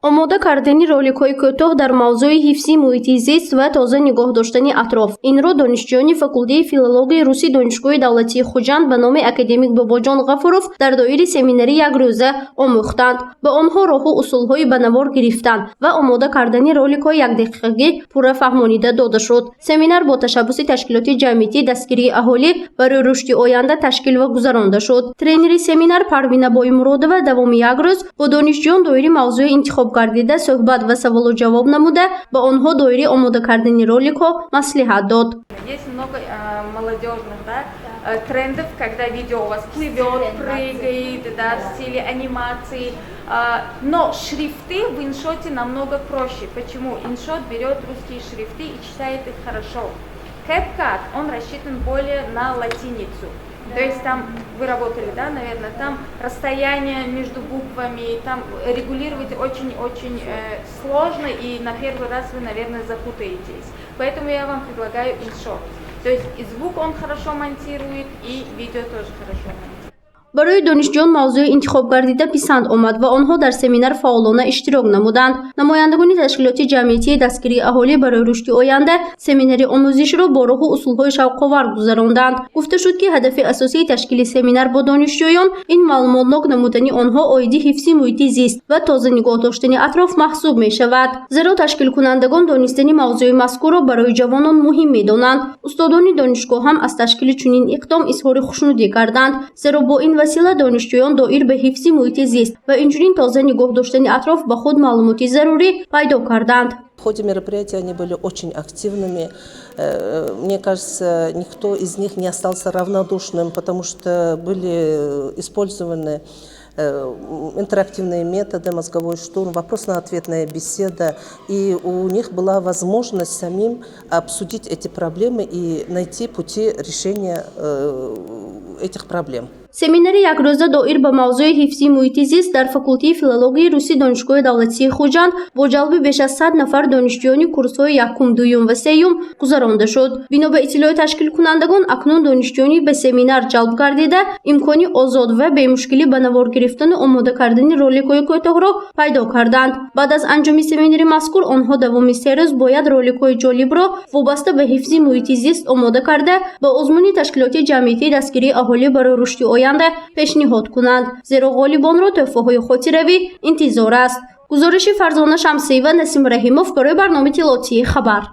Омода кардани роликҳои кӯтоҳ дар мавзӯи ҳифзи муҳити зист ва тоза нигоҳ доштани атроф. Инро донишҷӯёни факултети филологияи руси Донишгоҳи давлатии Хуҷанд ба номи академик Бобоҷон Ғафуров дар доираи семинари якрӯза омӯхтанд. Ба онҳо роҳу усулҳои ба навор гирифтан ва омода кардани роликҳои якдақиқагӣ пурра фаҳмонида дода шуд. Семинар бо ташаббуси ташкилоти ҷамъиятии дастгирии аҳолӣ барои рушди оянда ташкил ва гузаронда шуд. Тренери семинар Парвина Боимуродова давоми як рӯз бо донишҷӯён доири мавзӯи интихобгардида суҳбат ва саволу ҷавоб намуда, ба онҳо доири омода кардани роликҳо маслиҳат дод. Есть много молодежных, да, трендов, когда видео у вас плывет, прыгает, да, в стиле анимации. Но шрифты в InShot намного проще. Почему? InShot берет русские шрифты и читает их хорошо. CapCut, он рассчитан более на латиницу. То есть там вы работали, да, наверное, там расстояние между буквами, там регулировать очень-очень сложно, и на первый раз вы, наверное, запутаетесь. Поэтому я вам предлагаю InShot. То есть и звук он хорошо монтирует, и видео тоже хорошо монтирует. Барои донишҷӯён мавзӯи интихобгардида писанд омад ва онҳо дар семинар фаъолона иштирок намуданд. Намояндагони ташкилоти ҷамъиятии дастгирии аҳолӣ барои рушди оянда семинари омӯзишро бо роҳу усулҳои шавқовар гузаронданд. Гуфта шуд, ки ҳадафи асосии ташкили семинар бо донишҷӯён ин маълумотнок намудани онҳо оиди ҳифзи муҳити зист ва тоза нигоҳ доштани атроф маҳсуб мешавад, зеро ташкилкунандагон донистани мавзӯи мазкурро барои ҷавонон муҳим медонанд. Устодони донишгоҳ ҳам аз ташкили чунин иқдом изҳори хушнудӣ карданд, зеро бо ин васила донишҷӯён доир ба ҳифзи муҳити зист ва инчунин тоза нигоҳ доштани атроф ба худ маълумоти зарурӣ пайдо карданд. В ходе мероприятия они были очень активными. Мне кажется, никто из них не остался равнодушным, потому что были использованы интерактивные методы, мозговой штурм, вопросно-ответная беседа. И у них была возможность самим обсудить эти проблемы и найти пути решения этих проблем. Семинари якрӯза доир ба мавзӯи ҳифзи муҳити зист дар факултети филологияи руси Донишгоҳи давлатии Хуҷанд бо ҷалби беш аз 100 нафар донишҷӯёни курсҳои якум, дуюм ва сеюм гузаронда шуд. Бино ба иттилои ташкилкунандагон, акнун донишҷӯёни ба семинар ҷалб гардида имкони озод ва бемушкилӣ ба навор гирифтану омода кардани роликҳои кӯтоҳро пайдо карданд. Баъд аз анҷоми семинари мазкур онҳо давоми 3 рӯз бояд роликҳои ҷолибро вобаста ба ҳифзи муҳити зист омода карда, ба озмуни ташкилоти ҷамъиятии дастгирии аҳолӣ барои рушди оянда пешниҳод кунанд, зеро ғолибонро тӯҳфаҳои хотиравӣ интизор аст. Гузориши Фарзона Шамсиева, Насим Раҳимов барои барномаи иттилоотии «Хабар».